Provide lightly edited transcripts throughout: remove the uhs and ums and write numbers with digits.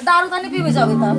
दारू तऽ नहि पीबै जेबै तब।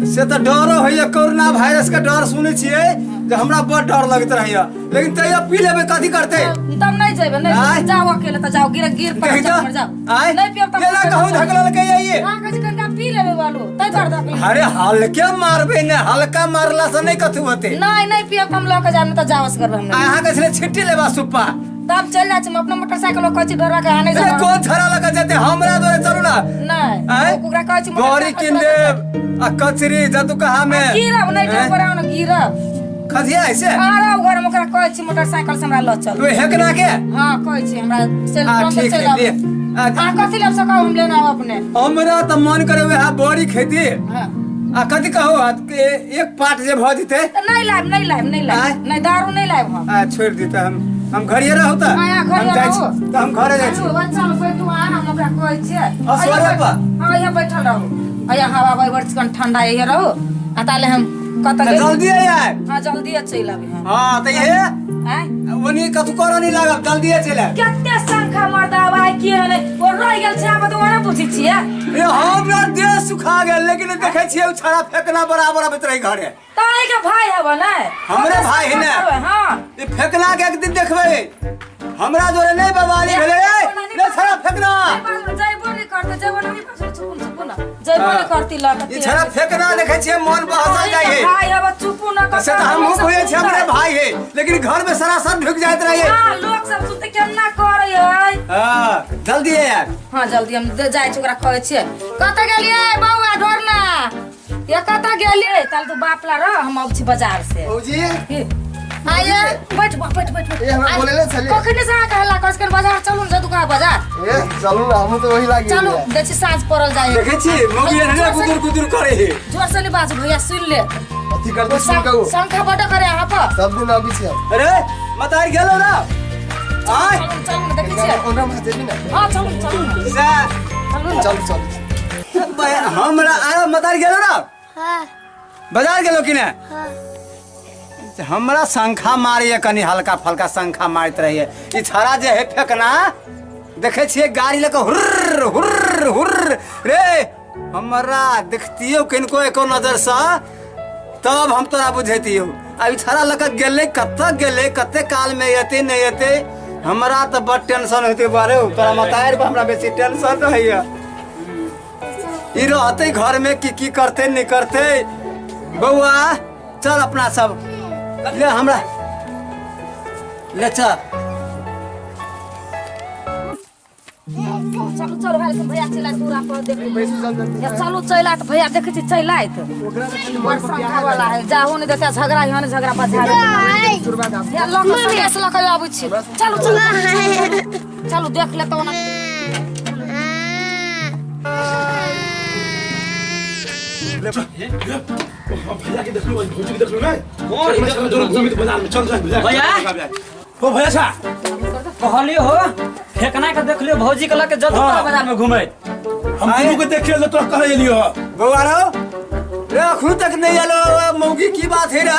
से तऽ डरो होइए, कोरोना वायरस के डर सुनै छियै जे हमरा बड़ डर लगैत रहैए, लेकिन तैयो पी लेबै, कथी करतै? तब नहि जेबै, नहि आँय? जेबै। जाउ अकेले तऽ जाउ, गिर गिर पड़त, देखी जाउ, तऽ जाउ। आँय? नहि पियब तऽ केना कहूँ धकललकै ये? अहाँ कहै छी कनिका पी लेबै बालू, ताहि दुआरे धकलकै। अरे हल्के मारबै ने, हल्का मारला से नहि कथू होतै। नहि, नहि पियब तऽ हम लऽ कऽ जायब, नहि तऽ जाउ असगर हम नहि। अहाँ के छलै छिट्टी लेबा सुप्पा। तब चलि जाइ छी हम अपना मोटरसाइकिल, कहै छी डरवा के आनै अरे जाउ। कोन छड़ा लऽ के जेतै? हमरा द्वारे चलू ना। नहि, आँय? ओकरा कहै छी बड़ी मोटरसाइकिल कीन चला के देब आ कचरी जतु कहा में। गिरब नहि, आँय? ऊपर आउ ने, गिरब। खसिया ऐसे आरब घर में ओकरा कहै छी मोटरसाइकिल से हमरा लऽ चल। तू हेकना के? हाँ, कहै छी हमरा से आ तुरंत ठीक चलि है, आबू। ले। आ, अहाँ कथी लेब से कहू, हम लेने आब अपने। हमरा तऽ मन करे वएह बड़ी खेती। हाँ। आ कथी कहू, आ एक पाट जे भऽ जेतै। तऽ नहि लायब, नहि लायब, नहि लायब। आँय? नहि, दारू नहि लायब हम। आ छोड़ि दी तऽ हम घरे रहू तऽ। हाँ, घरे हम जाइ छी रहू। तऽ हम घरे जाइ छी। चलू, बच्चा लोग बैठू अहाँ, हम ओकरा कहै छियै। हाँ, सोरे पर। हाँ, यहाँ बैठल रहू, यहाँ हवा बहि बड़ चिकन ठंडा, यहाँ रहू आ ताले हम कतऽ तऽ गेल। जल्दी आय। हाँ, जल्दी चलि आबी हम। हाँ तऽ इहे आँय? ओनी कथू करऽ नहीं लागब, जल्दी चलि आयब। कते शंखा मर्दा आइ की हने ओ रहि गेल छै, आब तऽ ओना पूछै छियै। रे हमरा देह सुखा गेल, लेकिन देखै छियै ओ छड़ा फेकना बराबर अबैत रही घरे। ताई के भाई हब ने? हमरे भाई है ने। हाँ। ई फेकना के एक दिन देखबै, हमरा जोरे नहीं बवाली भेलै रे, ले छड़ा फेकना। जइबो नहीं करते, जइबो नहीं, चुप चुप ना, जइबो नहीं करती लऽ ई छड़ा फेकना देखै छियै मन बहसल जाइ है। भाई हब, चुपू ना। से तऽ हमहूँ बुझै छियै हमरे भाई है, लेकिन घर में सरासर ढुक जाइत रहिए। हाँ, लोग सब सुनते केना करै है। हाँ जल्दी है यार। हाँ जल्दी हम जाइ छी, ओकरा कहै छियै। कतऽ गेलियै बौआ डोरना ये, कतऽ गेलियै? ताल तू बाप ला रह, हम अबै छी बाजार से। भौजी। की? आइए, बैठ बैठ बैठ बैठ। ए, हमरा बोले ले छलियै। कखने से अहाँके हल्ला करै छी, बाजार चलू ने जदुका बाजार। ए चलू ना, हमहूँ तऽ वही लागी। चलू, देखै छी साँझ पड़ल जाइ है। देखै छी मौगी एहने गुदुर गुदुर करै है। जोर से नहीं बाजू, भैया सुन ले। अथी करते सुन कहू। शंखा बड करे अहाँ पर। सब दिन अबै छी हम। अरे मतार गेलो ना आय। चलू चलू ने, देखै छियै। ओना में जेबी ना। हाँ चलू चलू ने। से चलू ने। चलू चलू। हमरा आयो मतार गेलो ना? हाँ। बाजार गेलो कि ने? हाँ। हमरा शंखा मारिए, कनी हल्का फल्का शंखा मारैत रहिए। ई छड़ा जे है फेकना, देखै छियै गाड़ी लऽ कऽ हुर्र हुर्र हुर्र रे, हमरा देखतियौ किनको एको नजरसँ तब हम तोरा बुझैतियौ। आ ई छड़ा लऽ कऽ गेलै कतऽ, गेलै कते कालमे एतै नहि एतै, हमरा तऽ बड़ टेंशन होइते बारे। तोरा मतारि पर हमरा बेसी टेंशन रहैया। ई रहतै घरमे की की करतै नहि करतै। बौआ चल अपना सब ले, हमरा ले चल। चलू चलू भाई, भैया चल आयत पूरा पर देख। बैसू चल जल्दी। या चलू चलि आयत भैया, देखै छी चलि आयत। ओकरा तऽ खाली बड़ शंखा वाला है, जाहो नहीं देते, झगड़ा यहाँ ने झगड़ा पछाड़े। चुरबा दाम। या लऽ कऽ संदेश लऽ कऽ आबै छी। चलू चलू चलू, देख ले तऽ ओना। भैया के देखलू, भौजी के देखलू नहीं? चल चल घूमी तो बाजार में चल चल भैया। भैया? ओ भैया छा कहलियो हो फेकना के देखलियो भौजी के लके जदू हाँ। बाजार में घूमे। हम तीनों के देखे ले तोरा कहे एलियो। बौआ रहो रे, अखन तक नहीं एलो मौगी, की बात है रे?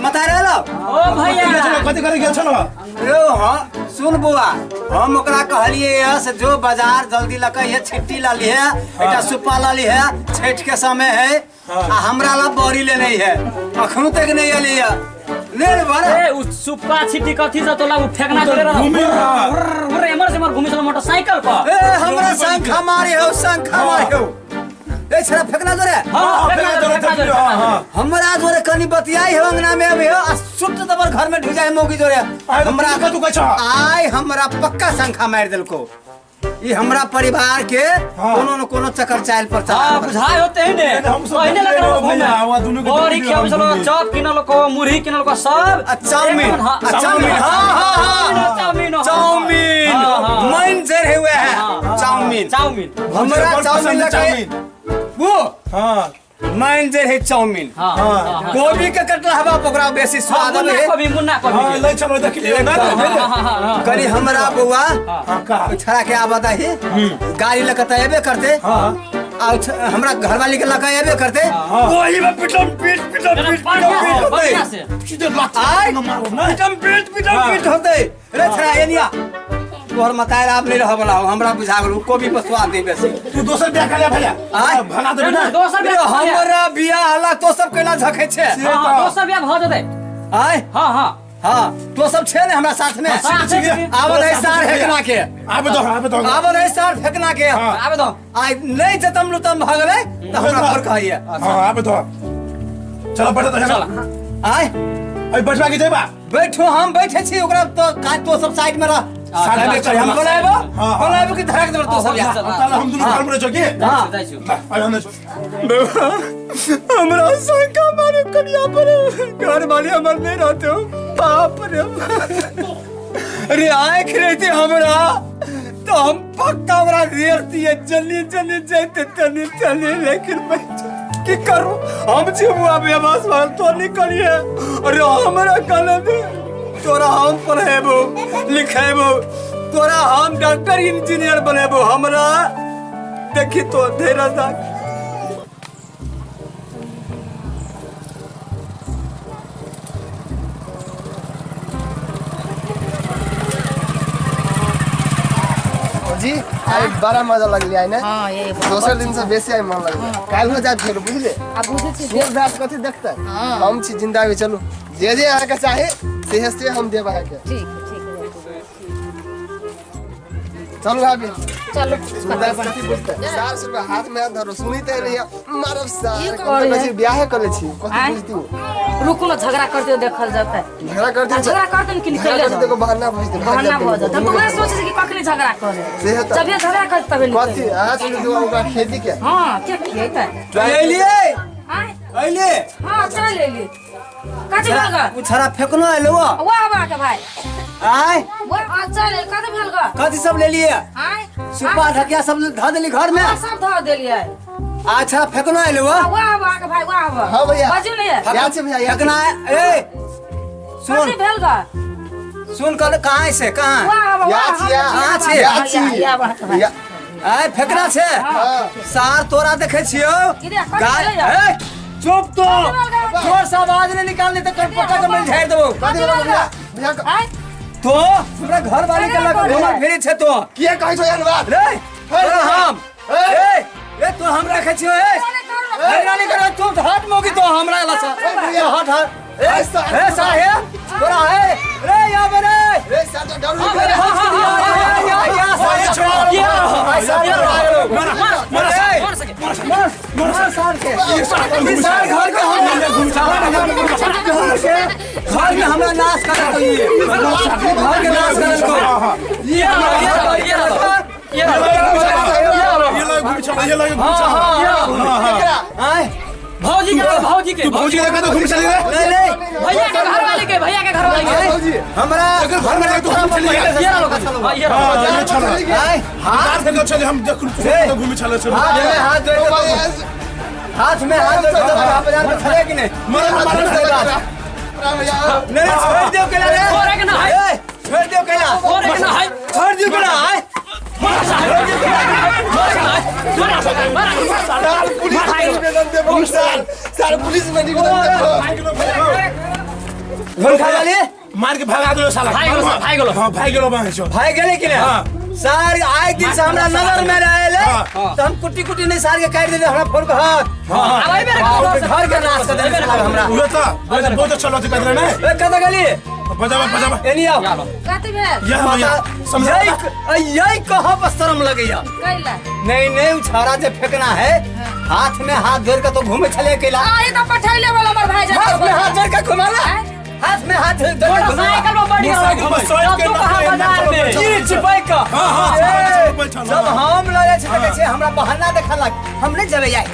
मता रहलो ओ भैया। चलो कथि करे गेल छलो? रे हाँ सुन बौआ, हम ओकरा कहलिए है से जो बाजार जल्दी लके है, छिट्टी ला ली है, एकटा सुप्पा ला ली है, छठ के समय है आ हमरा ला बड़ी लेने है, अखन तक नहीं एली है ले रे बारे। ए उ सुप्पा छिट्टी कथी से तोला उ फेकना चले रहो। घूमे रहा। उर्र एमर से एमर घूमे छलो मोटरसाइकिल पर। ए हमरा शंखा मारे हो, शंखा मारे हो ए छड़ा फेकना जोरे। हां हाँ, फेकना फेकना जोरे, फेकना जोरे। हाँ, हाँ। हमरा जोरे कनी बतियाई है अंगना में अभी हो आ सुट दबर घर में ढुक जाए मौगी जोरे। आय हमरा हमरा कतु कहै आय हमरा पक्का शंखा मार देलको। ई हमरा परिवार के हाँ। कोनो न कोनो चक्कर चाइल पर चला। हां बुझाय होते ही ने। हम सब पहिने लग रहो भैया, घूमे। वहाँ दुनू के बड़ी देखलियो खियाबै हम छलो, घूमे। चॉप किनल को, मुरही किनल को, सब। आ चाउमीन, हाँ, आ चाउमीन, हाँ हाँ हाँ चाउमीन, हाँ। चाउमीन, हाँ, हाँ। मन जरे हुए है हाँ, चाउमीन। चाउमीन। हमरा बड़ चाउमीन पसंद है लगे चाउमीन। वो हाँ मन जे है चाउमीन। हाँ, हाँ, हाँ। गोभी के कटला हवा ओकरा बेसी हाँ, स्वाद मुन्ना अबै है। कभी, मुन्ना कभी हाँ के। ले चलो देख लियो। एक बार हाँ, हाँ, हाँ, हाँ। करी हमरा बौआ हाँ का छड़ा के आबत ही गाड़ी लके तऽ एबे करते हाँ आ हमरा घरवाली के लके एबे करते। वही में पिटम पीट पिटम एकदम पीट बढ़िया पिटम से, पीट बढ़िया से। सीधे लात आय मारो ना पिटम पीट पिटम हाँ। पीट होते रे छड़ा एनिया। तोहर मतार आब नहीं रह वाला हो, हमरा बुझा गेल कोबी पर स्वाद नहीं बेसी। तू दोसर बियाह कर ले भैया। आय। भगा देबे ना। दोसर रे बियाह भऽ जाय। हमरा बियाह हला तो सब केना झकै छै? हाँ, दोसर बियाह भऽ जेतै। आय। हाँ हाँ हाँ तो सब छे ने हमरा साथ में। साथे छी। आब नहीं सार फेकना के। आबे दो, आबे दो। आब नहीं सार फेकना के। हाँ। आबे दो। आइ नहीं जतम लुतम भऽ गेलै तऽ हमरा घर कहैया। हाँ आबे दो। चलो बैठो तो। चल। आय। अरे बैठवा के जेबा। बैठो, हम बैठे छी ओकरा तो का तो सब साइड में रह। साइड में चल। हम बोलाएबो। हाँ। बोलाएबो कि धड़क देबो तो सब हाँ, यहाँ। चल हम दुनू घर में रह के। हाँ। जाइ छी। आय हम हमरा शंका मारे कनिया पर घर वाले हमर नहीं रहते हो। बाप रे रे आँख रहते हमरा तो हम पक्का हमरा रेरती जल्दी जल्दी जाते तनी तनी, लेकिन मैं की करूं हम जीवा बेबस वाल तो निकलिए। अरे हमरा कहले दे तोरा हम पढ़ेबो लिखेबो, तोरा हम डॉक्टर इंजीनियर बनेबो, हमरा देखी तो धीरज राख। जी आई बड़ा मजा लगली आई ने। हाँ ये दोसर दिन से बेसी आई मन लगली। काल्हि हो जाए फेर बुझले। आ बुझै छी सोच बात कथी देखते हम छी जिंदा भी। चलू जे जे अहाँके चाही से से हम देब अहाँके। ठीक ठीक। चलू भाभी चलो। सुंदर कथी बुझते सार सुबह हाथ में धरो सुनीते नहीं मारब सार। ई कथी कहलियै? कहै छी बियाहे करै छी कथी आँय? बुझती? रुकू न, झगड़ा करते देखल जेतै। झगड़ा करते आ झगड़ा करते न कि झगड़ा निकले करते देखो बहाना भऽ जेतै। बहाना भऽ जेतै। हम तऽ वएह सोचै छी कि कखनी झगड़ा करे। से तऽ। जभिये झगड़ा करते तबे कथी निकले। अहाँ सुनि दू ओकरा खेती के। हाँ के खियेतै? अइलियै आँय? अइलियै। हाँ चल एली। कथी भेल ग? उ छड़ा फेकनो एलो। वाह वाह के भाई। आय वाह चल एली। कथी भेल ग? कथी सब लेलियै? आँय? सुपा ढकिया सब धऽ देली घर में? हाँ, सब धऽ देलियै। अच्छा फेकनो एलो। वाह वाह के भाई वाह वाह। हाँ भैया। बाजू नहीं है। याद छै भैया याद फेकना ए सुन कथी भेल ग? सुन कल कहाँ से कहाँ? वाह वाह याद छी, कहाँ छी? याद छी। या वाह के भाई। आय फेकना छै। हाँ। सार तोरा देखै छियौ। की रे, कथी गाय भेलैया? ए चुप तो कथी भेल ग? जोर से आवाज नहीं निकालने तो कल पक्का के मैं झाड़ देबो। कथी भेल भैया? भैया आँय? तो हमरा घर वाली के लग घूमल फिरे छै तो किया कहै छौ एहन बात? रे तोरा हम ए रे तो हम रखै छियौ ए हमरा नहीं करो तू हाथ मोगी तो हमरा लसा भैया। हट हट ए ए साहेब तोरा ए रे या बरे रे सार तो डर हाँ, हाँ, हाँ, या या साहेब ये रहो। साहेब मारा मारा मार सके। मार मार सार के ई सार घर के हम घर के घर में हमरा नाश करत हो ये घर के नाश करत हो ये ये ये रहो। ये लग घूम चला, ये लग घूम चला। हां हां आय भौजी के भौजी के तू भौजी के देखा तो घूम चली रे। ले ले भैया के घर वाले के भैया के घर वाले के भौजी हमरा अगर घर में रह तो घूम चली रे। ये रहो। हाँ, ये रहो। हां ये चला। आय हाथ के चले हम देख तो घूम चला चलो। हाथ में हाथ जोड़ के हाथ में हाथ जोड़ के बाजार में खड़े कि नहीं? मारा मारा नहीं छोड़ दियो केला रे। छोड़े के ना है। ए, छोड़ दियो केला। छोड़े के ना है। छोड़ दियो केला आय। सार पुलिस निवेदन देबो सार सार पुलिस में निवेदन देबो। घर खा वाली मार के भगा दियो साला। भाग गेलो, भाग गेलो। हां भाग गेलो बाहर से। भाई गेले कि नहीं? हाँ। सार आए दिन से हमरा नजर में रहे हाँ। तो हम कुटी कुटी नहीं सार के काट देले हमरा फोन को हाथ। हां अब आई मेरे घर से। घर के नाश कर देले साला हमरा। उहे तो बहुत अच्छा लती कर रहे ए कत गेली? बजावा बजावा। एनी आओ। कथी भेल? या भैया समझा। यही यही कहाँ पर शर्म लगैया? कैला? नहीं नहीं उछारा जे फेंकना है हाथ में हाथ धर के तो घूमे छले अकेला। आ ई तो पठैले वाला हमर भाई हाथ में हाथ धर के घुमाला। हाथ में हाथ धर के घुमाला। साइकिल में बढ़िया मोटरसाइकिल पर साइकिल तू कहाँ बाजार में? जी चिपाई का। हां हां ए, चलो। जब हम लड़े छे त कहै छे हमरा बहाना देखलक हम नहीं जेबै यार।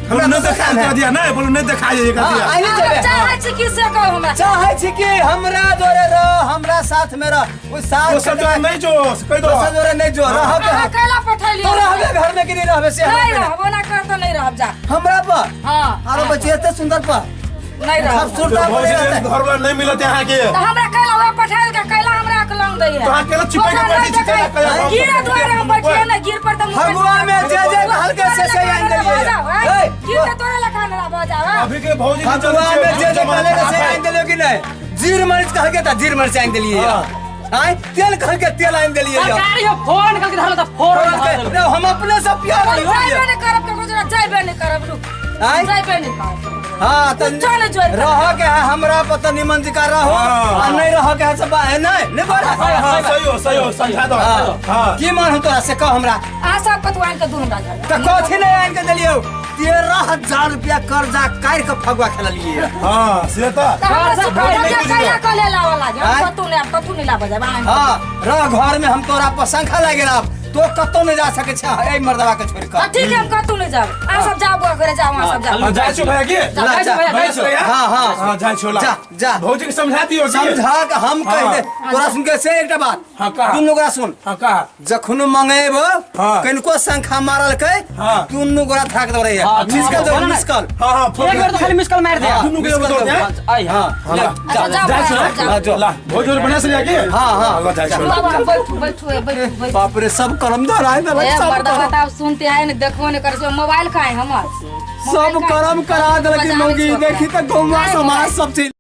हम न देखा दिया ना बोलो नहीं देखा ये कर हां दिया। आई नहीं जेबै। चाहै छी कि से कहू हमरा? चाहै छी कि हमरा जोरे रह हमरा साथ में रह। ओ साथ वो सब जो नहीं जो कह दो। दोसर जोरे नहीं जो रहब अहाँ कैला पठैलियै? तो रहबे घर में कि नहीं रहबे से नहीं रहब, ओना कर तो नहीं रहब जा। हमरा पर हाँ आरो बच्चे एते सुंदर पर नहीं रहब। खूबसूरत भौजी घर वाला नहीं मिलत यहाँ के। तो हमरा कैला वएह पठायल के कैला हमरा के लंग दैया। तो अकेला चिपक के बैठी छी, कैला कैला गिर द्वारे हम बैठिए ना गिर पर तो फगुआ में जे जे हल्के से से आइन देलियै। ए गिर के तोरे लखा ना भऽ जाओ। अभी के भौजी फगुआ में जे जे कहले से आइन देलियै कि नहीं? जीर मरीच कहके त जीर मरीच आइन देलियै। आय तेल खल के तेल आनि देलियै यौ। सरकारी हो फोन करके धरल त फोन रे, हम अपने से पिया हम रही हो जाइबे नहीं करब ककरो जरा जाइबे नहीं करब रुक आय जाइबे नहीं करब हाँ त कुछो नहीं जोड़ रह के है हमरा पता निमन जी का रहो हाँ। आ नहीं रह के है सब है नहीं नहीं बड़ा हाँ सही हो सही हो समझा दो हाँ की मान हम तोरा से कह हमरा अहाँ सब कतौ आनि के दू हमरा घर त कथी नहीं आनि के देलियौ 13,000 रुपया कर्जा काटि के फगुआ खेललियै हाँ से तो तऽ हमरा सब सब भाई कर्जा नहीं कैला कऽ ले लावला जे हम आँय? कतौ नहीं आब कतौ नहीं लाबऽ जाब अहाँ हाँ रह घर में हम तोरा पर शंखा लागि गेल आब तो कतौ नहीं जा सकै छै एहि मर्दवा के छोड़ि हाँ, कऽ ठीक है हम कतौ नहीं जाब अहाँ सब जाओ बौआ घरे जाओ अहाँ सब जाओ हाँ जाइ छो भैया के ला, जा, भैया, भैया से हाँ हाँ हाँ जाइ छो ला जा, जा। भौजी के समझा दियो की? समझा के हम कह दे हाँ। तोरा सुन के से एकटा बात हाँ, कह। दुनू गोरा सुन हाँ कहा जखनो मंगेब हाँ। कनिको शंखा मारलकै हाँ। दुनू गोरा थाक दौड़ैया हाँ, मिसकल दो हाँ, मिसकल हाँ हाँ फोन एक बेर तो खाली मिस कॉल मार दिया दुनू के एगो दौड़ दे आई हाँ हाँ, ले, ला। जा, अच्छा, जाओ जाइ छो भैया, जाओ। हाँ, जो। ला भौजी और बढ़िया से जाके हाँ, हाँ। ला जाइ छो बाबा बैठू बैठू ए, बैठू बैठू बाप रे सब करम धराय देलक ए सब मर्दा करम। बताब सुनते आए ने देखबो ने करे मोबाइल का है हमर सब करम करा देलक बजाबै मौगी छौ देखी ओकरा। तऽ गौवा नहि, समाज मोबाइल। सब चीज।